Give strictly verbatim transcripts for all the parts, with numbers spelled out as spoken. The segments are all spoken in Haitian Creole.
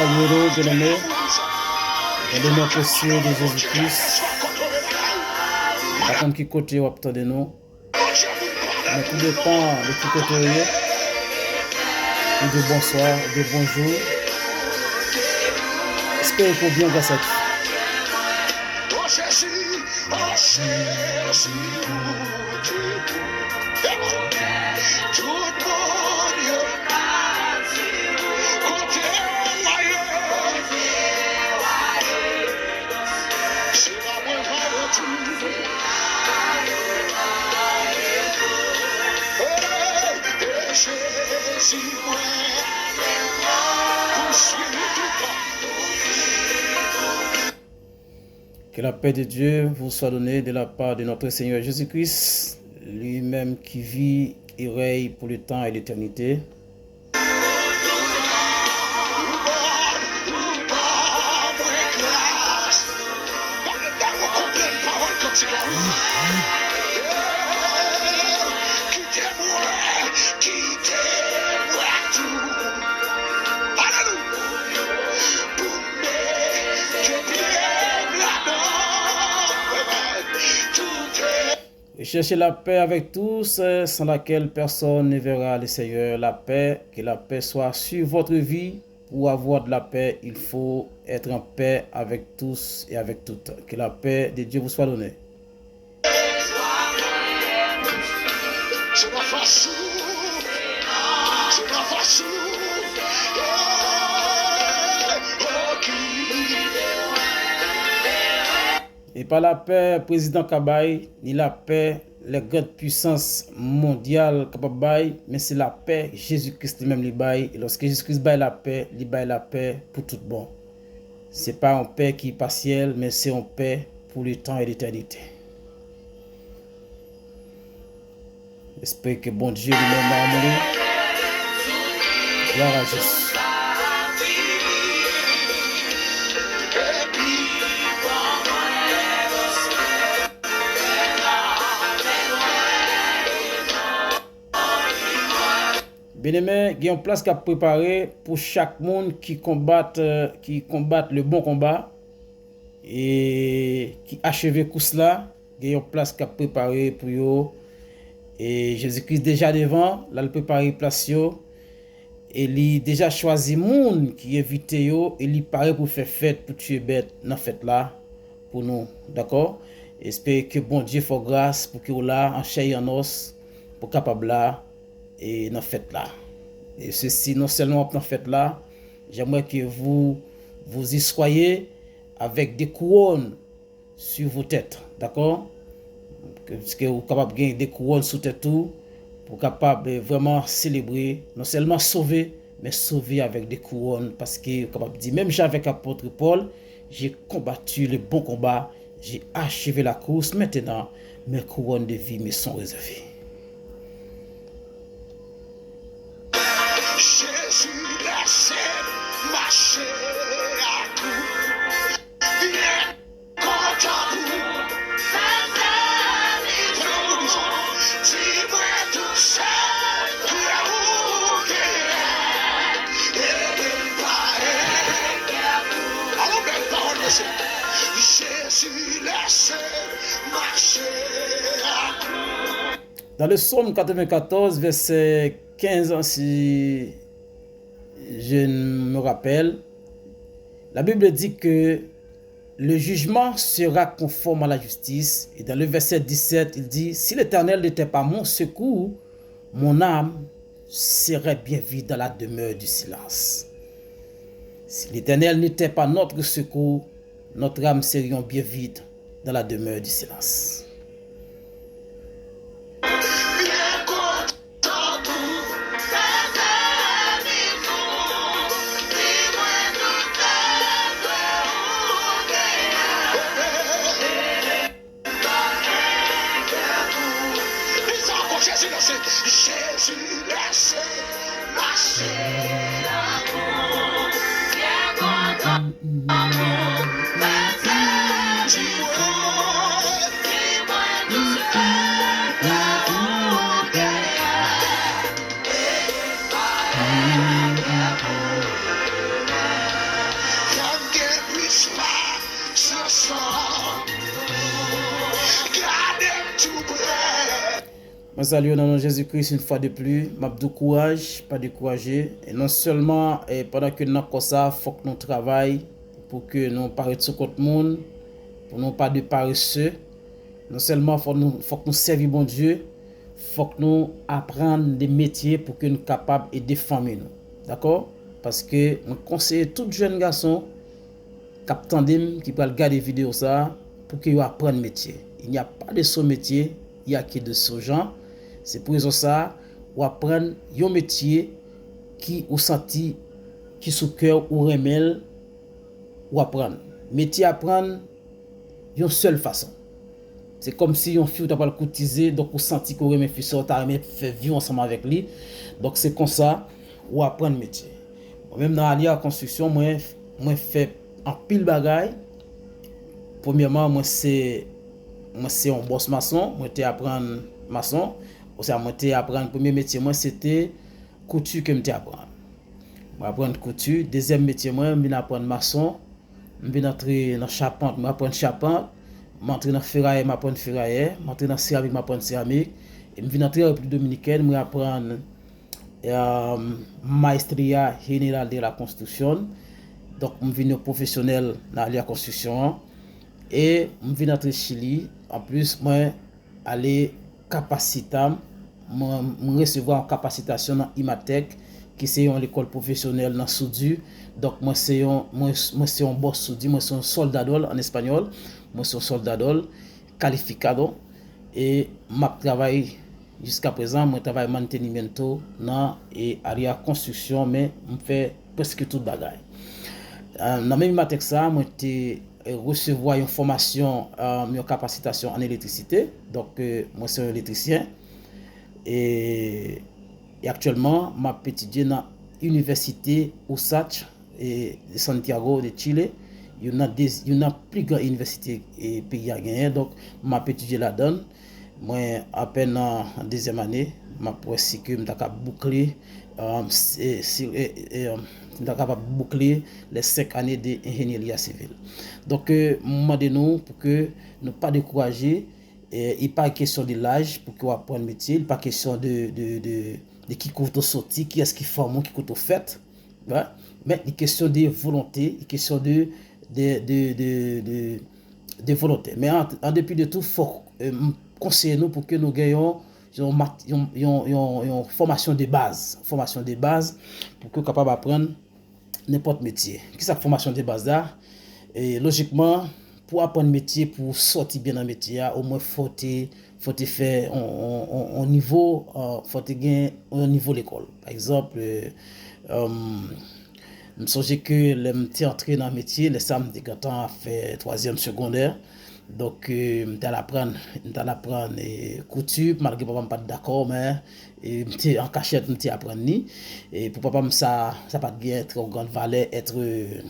Salut nou, byeneme, dans le nom précieux de Jésus-Christ. M pa konn ki kote w ap tande nou, men tou depan de ki kote w ye, ou di bonswa, ou di bonjou. Espere ke w byen gras a Dye. Que la paix de Dieu vous soit donnée de la part de notre Seigneur Jésus-Christ, lui-même qui vit et règne pour le temps et l'éternité. Recherchez la paix avec tous, euh, sans laquelle personne ne verra le Seigneur. La paix, que la paix soit sur votre vie. Pour avoir de la paix, il faut être en paix avec tous et avec toutes. Que la paix de Dieu vous soit donnée. E pa lapè prezidan ka bay, ni lapè lè grand pwisans mondyal kapab bay, men se lapè Jezi Kris li menm li bay. E lòske Jezi Kris bay lapè, li bay lapè pou tout bon. Se pa yon pè ki pasyèl, men se yon pè pou letan e letènite. Espere ke Bondye li menm nan amou li. Glwa a Jezi. Byeneme, gen yon plas k ap prepare pou chak moun ki konbat, euh, ki konbat le bon konba e ki acheve kous la. Gen yon plas k ap prepare pou yo. E Jezi Kris deja devan, l al prepare plas yo. E li deja chwazi moun ki envite yo, e li pare pou fè fèt, pou tiye bèt nan fèt la pou nou, dakò? Espere ke Bondye fè w gras pou ke w la, an chè e an os, pou kapab la, e nan fèt la. E sesi, non sèlman w ap nan fèt la, j'aimerais que vous, vous y soyez avec des couronnes sur vos têtes, dakò? Ke, ke ou kapab gen de kouwòn sou tèt ou, pou kapab, eh, vrèman selebre, non sèlman sove, men sove avèk de kouwòn, paske ou kapab di, menm jan avèk apot Pòl, j'ai combattu le bon combat, j'ai achevé la course, maintenant mes couronnes de vie me sont réservées. Jezi lèse m mache ak ou. Byen kontan pou ou. Fè zanmi pou ou. Di mwen tou sèl kè ou genyen. Ede m pa enkyete. Alon bèl pawòl, mesye. Jezi lèse m mache ak ou. Dans le psaume quatre-vingt-quatorze, verset quinze, si je me rappelle, la Bible dit que le jugement sera conforme à la justice. Et dans le verset dix-sept, il dit, si l'Éternel n'était pas mon secours, mon âme serait bien vite dans la demeure du silence. Si l'Éternel n'était pas notre secours, notre âme serait bien vite dans la demeure du silence. Li sa ankò, Jezi lèse, Jezi lèse mache ak ou. Byen kontan pou ou, fè zanmi pou ou, di mwen tou sèl kè ou genyen. E pa enkyete pou ou. Mwen salye w nan non Jezi Kris, yon fwa de pli, m ap di w kouraj, pa dekouraje. E non sèlman, e pandan ke n nan kò sa, fòk nou travay pou ke nou pa ret sou kont moun, pou nou pa de parese. Non sèlman fòk nou, fòk nou sèvi Bondye, fòk nou aprann de metye pou ke nou kapab ede fanmi nou. Dakò? Paske mwen konseye tout jèn gason k ap tande m, ki pral gade videyo sa a, pou ke yo aprann metye. Il n'y a pas de sot métier, il y a que de sot gens. Se pou rezon sa a, w aprann yon metye ki ou santi, ki sou kè w, ou renmen l, ou aprann. Metye aprann yon sèl fason. Se kòmsi yon fi ou ta pral koutize, donk ou santi ke w renmen fi sa, ou ta renmen fè vi w ansanm avèk li. Donk se konsa ou aprann metye. Mwen menm nan Alia Konstriksyon, mwen, mwen fè anpil bagay. Premyèman, mwen se, mwen se yon bòs mason, mwen te aprann mason. Oswa mwen te aprann, premye metye mwen, se te kouti ke m te aprann. Mwen aprann kouti. Dezyèm metye mwen, m vin aprann mason. M vin antre nan chapant, mwen aprann chapant. M antre nan ferayè, m aprann ferayè. M antre nan seramik, m aprann seramik. E m vin antre an Repiblik Dominikèn, mwen aprann um, Maestria General de la Construcción. Donk, m vin yon pwofesyonèl nan Alia Konstriksyon an. E m vin antre Chili. Anplis, mwen ale kapasita m, mwen, mwen resevwa yon kapasitasyon nan Imatech, ki se yon lekòl pwofesyonèl nan soudi. Donk, mwen se yon, mwen, mwen se yon bòs soudi, mwen se yon soldador an espanyòl, mwen se yon soldador, calificado, e m ap travay jiska prezan, mwen travay mantenimiento nan e Alia Konstriksyon, men m fè prèske tout bagay. Eh, nan menm Imatech sa, mwen te, eh, resevwa yon fòmasyon, eh, yon kapasitasyon an elektrisite. Donk, eh, mwen se yon elektrisyen. E, e aktyèlman, m ap etidye nan Inivèsite USACH e Santiago de Chile, youn nan de, youn nan pli gran inivèsite e peyi a genyen. Donk, m ap etidye ladan l. Mwen apèn an, an dezyèm ane, m ap wè si ke m ta ka boukle, um, si, si, e, e, um, m ta kapab boukle les cinq années de ingénierie civile. Donk, euh, m mande nou pou ke nou pa dekouraje, e, e pa kesyon de laj pou ke w aprann metye, li pa kesyon de, de, de, de ki kote w soti, kiyès ki fanmi w, ki kote w fèt. Right? Men li kesyon de volonte, li kesyon de, de, de, de, de, de volonte. Men an, an depi de tou, fòk, eh, m konseye nou pou ke nou gen yon, yon, mat- yon, yon, yon, yon fòmasyon de baz. Fòmasyon de baz pou ke w kapab aprann nenpòt metye. Kisa k fòmasyon de baz la? E, lojikman, pou aprann metye, pou w sòti byen nan metye a, omwen fò w te, fò w te fè on, on, on, on nivo, eh, fò w te gen yon nivo lekòl. Pa egzanp, eh, um, m sonje ke lè m te antre nan metye, lè sa m te gentan ap fè twazyèm segondè. Donk, eh, m t al aprann, m t al aprann, eh, kouti, malgre papa m pa t dakò, men, eh, m te an kachèt, m te aprann li. E pou papa m, sa, sa pa t gen trè gran valè, èt, eh,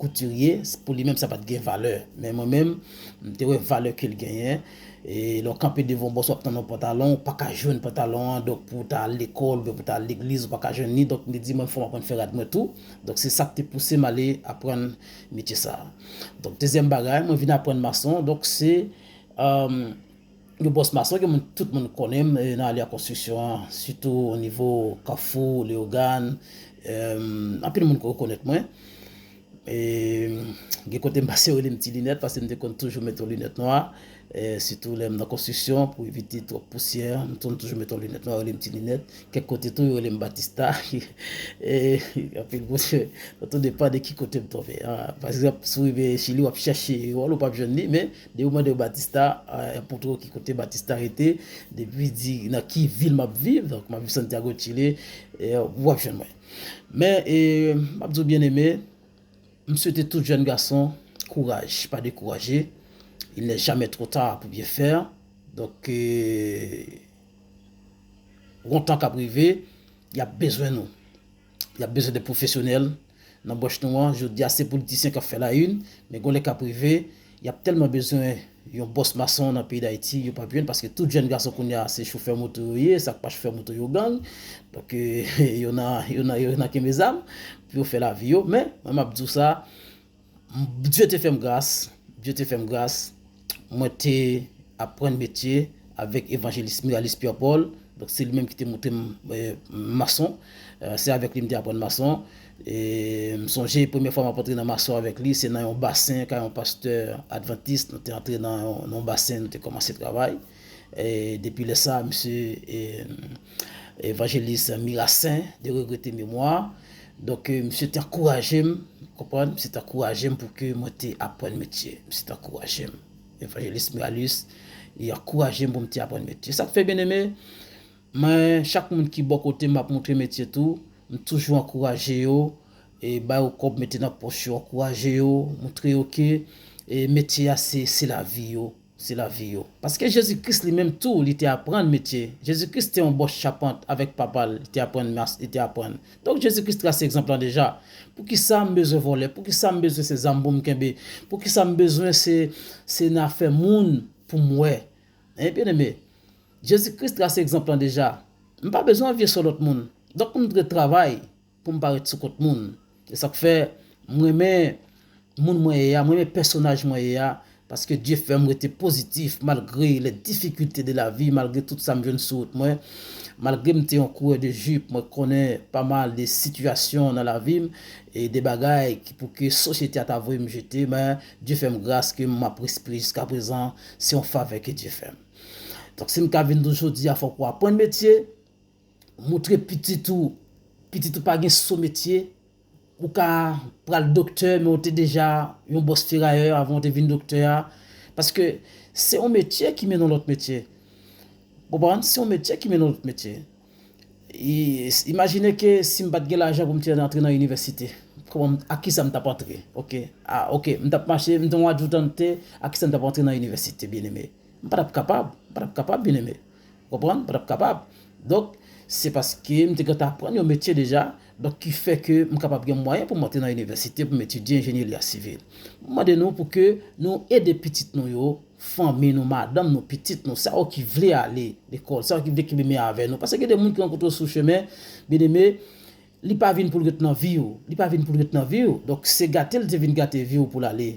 koutirye, pou li menm, sa pa t gen valè. Men mwen menm, m te wè valè ke l genyen. E lè w kanpe devan yon bòs, w ap tann yon pantalon, ou pa ka jwenn pantalon an, donk pou w ta al lekòl, oubyen pou w ta al legliz, ou pa ka jwenn li. Donk, m te di, mwen, fò m aprann fè rad mwen tou. Donk, se sa k te pouse m ale aprann metye sa a. Donk, dezyèm bagay, mwen vin aprann mason. Donk, se, um, yon bòs mason ke moun, tout moun konnen m, eh, nan Alia Konstriksyon an, sitou o nivo Kafou, Leyogàn, eh, anpil moun rekonèt mwen. E, gen kote m pase, yo rele m Ti Linèt, paske m te konn toujou mete yon linèt nwa. E, sitou lè m nan konstriksyon, pou evite twòp pousyè, m konn toujou mete yon linèt nwa, yo rele m Ti Linèt. Kèk kote tou, yo rele m Batista. E, anpil moun, sa tou depann de ki kote m tonbe. Ah, pa egzanp, si w rive Chili, w ap chèche wòl, ou p ap jwenn li, men depi w mande yo Batista, ah, y ap montre w ki kote Batista rete, depi di nan ki vil m ap viv, donk m ap viv Santiago de Chile, e, w ap jwenn mwen. Men, e, m ap di w byeneme, m swete tout jèn gason kouraj, pa dekouraje. Il n'est jamais trop tard pour bien faire. Donk, e, gon tan k ap rive, y ap bezwen nou. Y ap bezwen de pwofesyonèl nan branch nou an. Jodi a, se politisyen k ap fè la une, men gon lè k ap rive, y ap tèlman bezwen yon bòs mason nan peyi Dayiti, yo p ap jwenn, paske tout jèn gason kounye a, se chofè moto yo ye, sa k pa chofè moto yo gang. Donk, e, yo nan, yo nan, yo nan kenbe zam pou yo fè lavi yo. Men, mwen, m ap di w sa, Dye te fè m gras, Dye te fè m gras, mwen te aprann metye avèk evanjelis Miralis Pierre Paul. Donk, se li menm ki te montre m, eh, mason. Eh, se avèk li m te aprann mason. E m sonje premyè fwa m ap antre nan mason avèk li, se nan yon basen, kay yon pastè advantis, nou te antre nan yon, nan yon basen, nou te kòmanse travay. E depi lè sa, misye, e, evanjelis Mirasen, de regrete memwa. Donk, eh, misye te ankouraje m, konprann? Misye te ankouraje m pou ke mwen te aprann metye. Misye te ankouraje m. Evanjelis Miralis, li ankouraje m pou m te aprann metye. Sa k fè, byeneme, mwen, chak moun ki bò kote m ap montre metye tou, m toujou ankouraje yo, e ba yo kòb mete nan pòch yo, ankouraje yo, montre yo ke, e, metye a se, se lavi yo, se lavi yo. Paske Jezi Kris li menm tou, li te aprann metye. Jezi Kris te yon bòs chapant avèk papa l, li te aprann mas-, li te aprann. Donk, Jezi Kris trase egzanp lan deja. Poukisa m bezwen vòlè? Poukisa m bezwen se zam pou m kenbe? Poukisa m bezwen se, se nan afè moun pou m wè? Hein, byeneme, Jezi Kris trase egzanp lan deja. M pa bezwen anvye sò lòt moun. Donk, m dwe travay pou m pa ret sou kont moun. Se sa k fè m renmen moun mwen ye a, m renmen pèsonaj mwen ye a, paske Dye fè m rete pozitif malgre les difficultés de la vie, malgre tout sa m jwenn sou wout mwen, malgre m te yon kourè de jip, mwen konnen pa mal de sitiyasyon nan lavi m, e de bagay ki pou ke sosyete a ta voye m jete, men Dye fè m gras ke m ap respire jiskaprezan, se yon favè ke Dye fè m. Donk, si m ka vin di w jodi a, fòk ou aprann metye, montre pitit ou, pitit ou pa gen sou metye, ou ka pral doktè, men ou te deja yon bòs ferayè avan ou te vin doktè a. Paske se yon metye ki mennen yon lòt metye. Konprann? Se yon metye ki mennen yon lòt metye. I-, imajine ke si m pa t gen lajan pou m te antre nan inivèsite, kòman m, ak kisa m t ap antre? Oke. A, oke, m t ap mache, m te yon adjoutan, ak kisa m t ap antre nan inivèsite, byeneme? M pa t ap kapab, m pa t ap kapab, byeneme. Konprann? M pa t ap kapab. Donk, se paske m te gentan aprann yon metye deja, donk ki fè ke m kapab gen mwayen pou m antre nan inivèsite, pou m etidye enjenyeri sivil. M mande nou pou ke nou ede pitit nou yo, fanmi nou, madanm nou, pitit nou, sa yo ki vle ale lekòl, sa yo ki vle kenbe men avè nou. Paske gen de moun ki rankontre w sou chemen, byeneme, li pa vin pou l ret nan vi w. Li pa vin pou l ret nan vi w. Donk, se gate l te vin gate vi w pou l ale.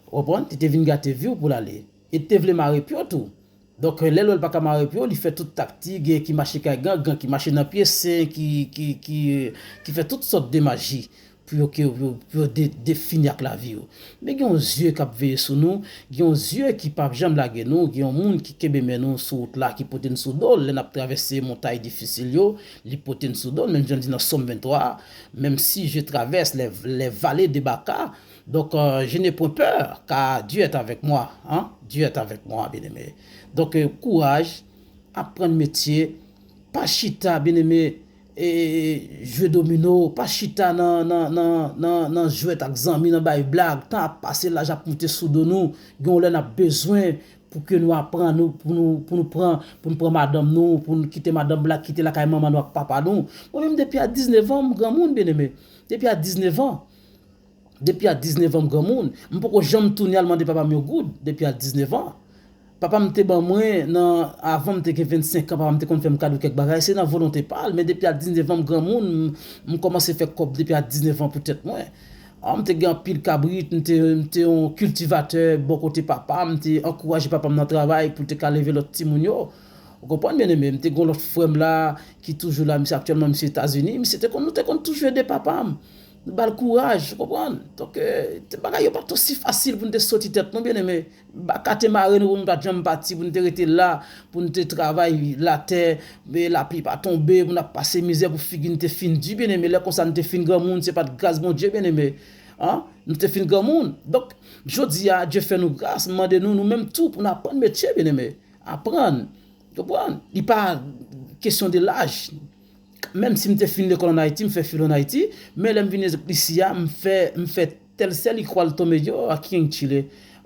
Ou konprann? Li te vin gate vi w pou l ale. E te vle mare pye w tou. Donk, lè l wè l pa ka mare pye w, li fè tout taktik, gen ki mache kay gangan, ki mache nan pye sen, ki, ki, ki, ki fè tout sòt de maji pou yo, ke, pou, pou yo de, de fini ak lavi yo. Men gen yon zye k ap veye sou nou, gen yon zye ki p ap janm lage nou, gen yon moun ki kenbe men nou sou wout la, ki pote n sou do l lè n ap travèse montay difisil yo, li pote n sou do l, menm jan l di nan Sòm venntwa, même si je traverse les, les vallées de Baca, donc, euh, je n'ai point peur, car Dieu est avec moi, hein? Dieu est avec moi, bien-aimé. Donk, euh, kouraj, aprann metye, pa chita, byeneme, e, jwe domino, pa chita nan, nan, nan, nan, nan jwèt ak zanmi, nan bay blag, tan ap pase, laj ap moute sou do nou, gen yon lè n ap bezwen pou ke nou aprann, nou, pou nou, pou nou pran, pou nou pran madanm nou, pou nou kite madanm la, kite lakay manman nou ak papa nou. Mwen menm depi a diznèf an, m granmoun, byeneme. Depi a diznèf an. Depi a diznèf an m granmoun, m poko janm tounen al mande papa m yon goud depi a diznèf an. Papa m te ban mwen nan, avan m te gen vennsenk an, papa m te konn fè m kado kèk bagay, se nan volonte pa l, men depi a diznèf an m granmoun, m, m kòmanse fè kòb depi a diznèf an pou tèt mwen. A, m te gen anpil kabrit, m te, m te yon kiltivatè bò kote papa m, m te ankouraje papa m nan travay pou l te ka leve lòt timoun yo. Ou konprann, byeneme? M te gen lòt frè m la, ki toujou la, misye aktyèlman, misye Etazini, misye te konn, nou te konn toujou ede papa m. Nou ba l kouraj, ou konprann? Donk, eh, te, bagay yo pa t osi fasil pou n te soti tèt nou, byeneme. Baka te mare nou pou nou pa t janm pati, pou n te rete la, pou n te travay latè, men lapli pa tonbe, pou n ap pase mizè, pou figi n te fin di, byeneme. Lè konsa, n te fin granmoun, se pa t gras Bondye, byeneme. An? Nou te fin granmoun. Donk, jodi a, Dye fè nou gras, m mande nou, nou menm tou, pou n aprann metye, byeneme. Aprann. Konprann? Li pa kesyon de laj. Menm si m te fin lekòl ann Ayiti, m fè filo ann Ayiti, men lè m vin isi a, m fè, m fè tel se li kwal to medio a ki en Chile.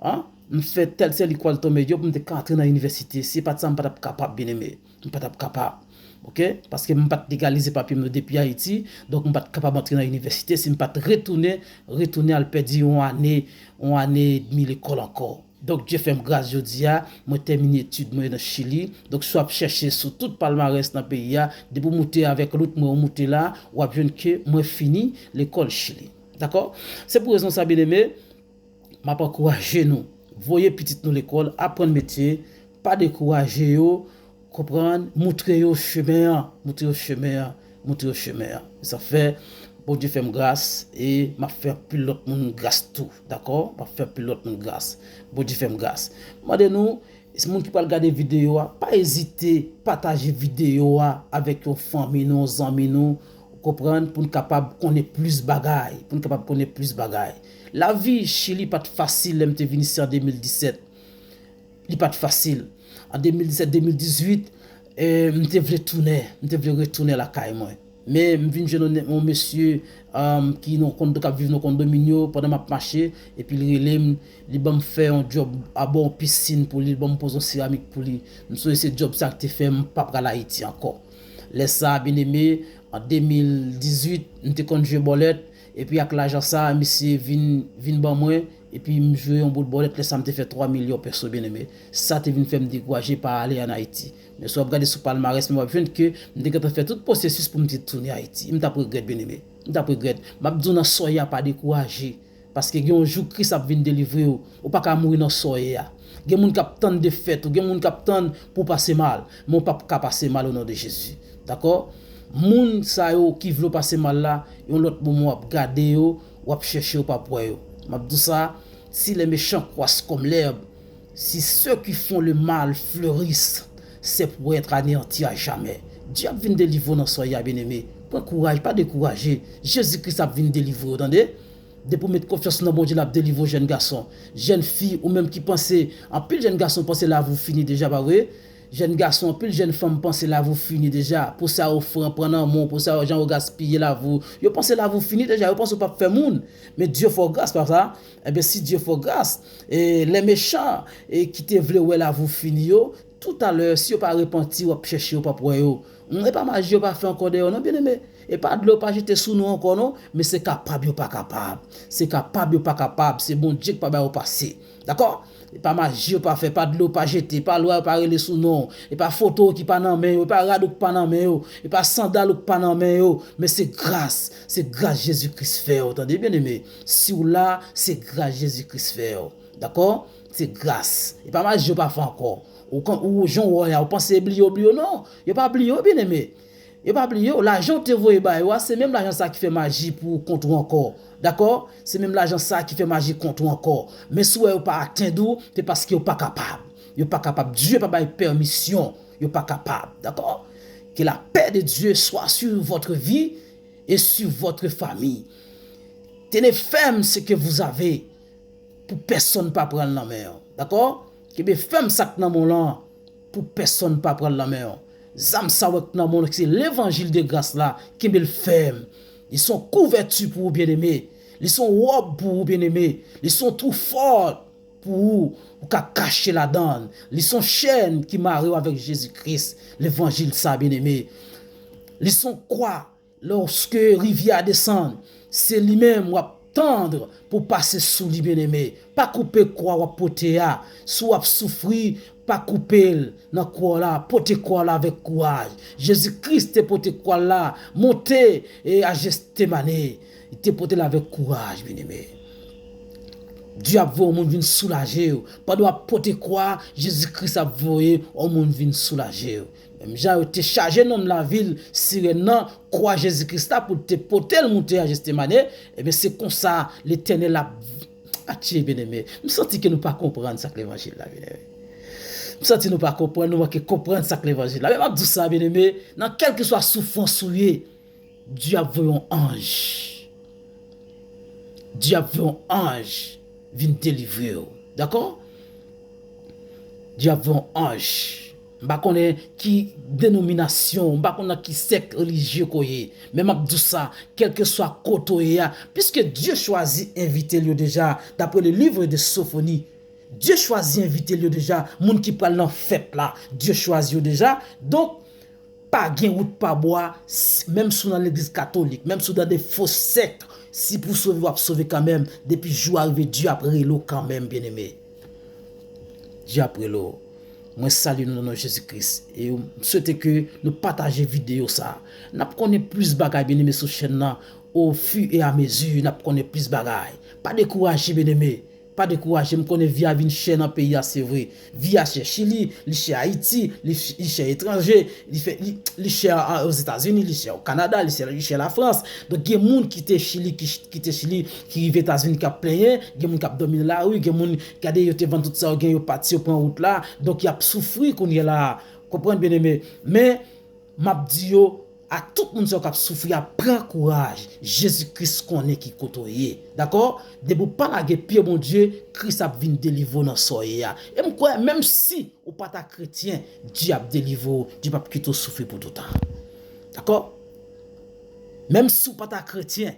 An? M fè tel se li kwal to medio pou m te ka antre nan inivèsite. Si se pa t sa, m pa t ap kapab, byeneme. M pa t ap kapab. Oke? Paske m pa t legalize papye m yo depi Ayiti, donk m pa t kapab antre nan inivèsite si m pa t retounen, retounen al pèdi yon ane, yon ane edmi lekòl ankò. Donk, Dye fè m gras jodi a, mwen tèmine etid mwen nan Chili. Donk, si w ap chèche sou tout palmarès nan peyi a, depi w moute avèk lout mwen, ou moute la, w ap jwenn ke mwen fini lekòl Chili. Dakò? Se pou rezon sa, byeneme, m ap ankouraje nou. Voye pitit nou lekòl, aprann metye, Pa dekouraje yo, konprann, moutre yo chemen an, moutre yo chemen an, moutre yo chemen an. Sa fè, Bondye fè m gras e m ap fè anpil lòt moun gras tou, dakò? M ap fè anpil lòt moun gras. Bondye fè m gras. Mande nou, si moun ki pral gade videyo a, pa ezite pataje videyo a avèk yon fanmi nou, yon zanmi nou, ou konprann, pou n kapab konnen plis bagay, pou n kapab konnen plis bagay. Lavi Chili pa t fasil lè m te vin isi an de mil disèt. Li pa t fasil. An de mil disèt, de mil dizuit, eh, m te vle tounen, m te vle retounen lakay mwen. Men m vin jwenn yon, yon mesye, um, ki nan kondo, k ap viv nan kondominyo pandan m ap mache, epi l rele m, li ban m fè yon djòb abò yon pisin pou li, li ban m poze yon seramik pou li. M sonje se djòb sa k te fè m pa pral Ayiti ankò. Lè sa a, byeneme, an de mil dizuit, m te konn jwe bòlèt, epi ak lajan sa a, misye vin, vin ban mwen, epi m jwe yon bout bòlèt, lè sa a m te fè twa milyon peso, byeneme. Sa te vin fè m dekouraje pa ale ann Ayiti. Men si w ap gade sou palmarès mwen, w ap jwenn ke m te gentan fè tout pwosesis pou m te tounen Ayiti. M t ap regrèt, byeneme. M t ap regrèt. M ap di w nan sòy a, pa dekouraje. Paske gen yon jou Kris ap vin delivre w. Ou pa ka mouri nan sa w ye a. Gen moun k ap tann defèt ou, gen moun k ap tann pou w pase mal. Men w p ap ka pase mal o non de Jezi. Dakò? Moun sa yo ki vle w pase mal la, yon lòt moman w ap gade yo, w ap chèche yo, w p ap wè yo. M ap di w sa, si les méchants croissent comme l'herbe, si ceux qui font le mal fleurissent, c'est pour être anéantis à jamais. Dye ap vin delivre w nan sa w ye a, byeneme. Pran kouraj, pa dekouraje. Jezi Kris ap vin delivre w, tande? Depi w met konfyans nan Bondye, l ap delivre w, jèn gason. Jèn fi, ou menm ki panse, anpil jèn gason panse lavi w fini deja, pa vre? Jèn gason, anpil jèn fanm panse lavi w fini deja. Pou sa yo fran pran nan men w, pou sa yo jan yo gaspiye lavi w. Yo panse lavi w fini deja, yo panse w p ap fè moun. Men Dye fè w gras, pa sa? Ebyen, si Dye fè w gras, e, les méchants, e, ki te vle wè lavi w fini yo, toutalè, si yo pa repanti, w ap chèche yo, w p ap wè yo. Hmm, e pa maji yo pa fè ankò dèyè w, non, byeneme. E pa dlo yo pa jete sou nou ankò, non, men se kapab yo pa kapab. Se kapab yo pa kapab, se Bondye ki pa bay yo pase. Dakò? E pa maji yo pa fè, pa dlo yo pa jete, pa lwa yo pa rele sou non w, e pa foto w ki pa nan men yo, e pa rad ou ki pa nan men yo, e pa sandal ou ki pa nan men yo, men se gras, se gras Jezi Kris fè w, tande, byeneme. Si w la, se gras Jezi Kris fè w. Dakò? Se gras. E pa maji yo pa fè ankò. Ou, ou jan w wè a, ou panse bliye w bliye w, non. Yo pa bliye w, byeneme. Yo pa bliye w. Lajan w te voye ba yo a, se menm lajan sa ki fè maji pou kont ou ankò. Dakò? Se menm lajan sa ki fè maji kont ou ankò. Men si w wè yo pa atenn ou, se paske yo pa kapab. Yo pa kapab. Dye pa bay pèmisyon. Yo pa kapab. Dakò? Que la paix de Dieu soit sur votre vie et sur votre famille. Tenez ferme ce que vous avez. Pou pèsonn pa pran l nan men w. Dakò? Kenbe fèm sa k nan men w lan pou pèsonn pa pran l nan men w. Zam sa w wè k nan men w lan, ki se levanjil de gras la, kenbe l fèm. Li se yon kouvèti pou ou, byeneme. Li se yon wòb pou ou, byeneme. Li se yon twou fò pou ou, ou ka kache ladan l. Li se yon chèn ki mare w avèk Jezi Kris. Levanjil sa, byeneme. Li se yon kwa. Lòske rivyè a desann, se li menm w ap tann pou pase sou li, byeneme. Pa koupe kwa w ap pote a. Si w ap soufri, pa koupe l nan kwa w la. Pote kwa w la avèk kouraj. Jezi Kris te pote kwa l la, monte e a Jetsemane. Li te pote l avèk kouraj, byeneme. Dye ap voye yon moun vin soulaje w. Pandan w ap pote kwa, Jezi Kris ap voye yon moun vin soulaje w. Menm jan yo te chaje nonm lavil Sirèn nan kwa Jezi Kris la pou l te pote l moute a Jetsemane, ebyen, se konsa Letènèl ap atire, byeneme. M santi ke nou pa konprann sa k levanjil la, byeneme. M santi nou pa konprann, nou manke konprann sa k levanjil la. Men m ap di w sa, byeneme, nan kèlkeswa soufrans ou ye, Dye ap voye yon anj. Dye ap voye yon anj vin delivre w. Dakò? Dye ap voye yon anj. M pa konnen ki denominasyon, m pa konnen nan ki sèk relijye ke w ye. Men m ap di w sa, kèlkeswa kote w ye a, puisque Dieu choisit invité l yo deja, d'après le livre de Sophonie, Dye chwazi envite l yo deja, moun ki pral nan fèt la, Dye chwazi yo deja. Donk, pa gen wout pa bwa, s-, menm si w nan legliz katolik, menm si w nan de fo sèk, si pou sove, w ap sove kanmenm, depi jou a rive, Dye ap rele w kanmenm, byeneme. Dye ap rele w. Mwen salye nou nan non Jezi Kris. E m swete ke nou pataje videyo sa a. N ap konnen plis bagay, byeneme, sou chèn nan. Au fur et à mesure, n ap konnen plis bagay. Pa dekouraje, byeneme. Pa dekouraje, m konnen vi a vin chè nan peyi a, se vre. Vi a chè Chili, li chè Ayiti, li, li chè etranje, li, fè, li, li chè a, Ozetazini, li chè o Kanada, li chè, li chè Lafrans. Donk, gen moun ki te Chili, ki, ki te Chili, ki rive Etazini, k ap plenyen, gen moun k ap dòmi nan lari, gen moun, gade, yo te vann tout sa yo gen, yo pati, yo pran wout la. Donk, y ap soufri kounye a la. Konprann, byeneme. Men, m ap di yo, a tout moun sa yo k ap soufri a, pran kouraj. Jezi Kris konnen ki kote w ye. Dakò? Depi w pa lage pye Bondye, Kris ap vin delivre w nan sa w ye a. E m kwè, menm si ou pa ta kretyen, Dye ap delivre w, Dye p ap kite w soufri pou toutan. Dakò? Menm si w pa ta kretyen,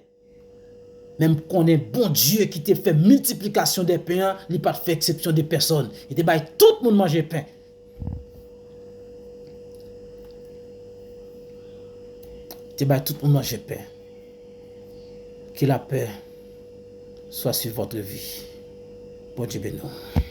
men m konnen Bondye ki te fè miltiplikasyon de pen an, li pa t fè eksepsyon de pèsòn. Li te bay tout moun manje pen. Li te bay tout moun manje pen. Que la paix soit sur votre vie. Bondye beni w.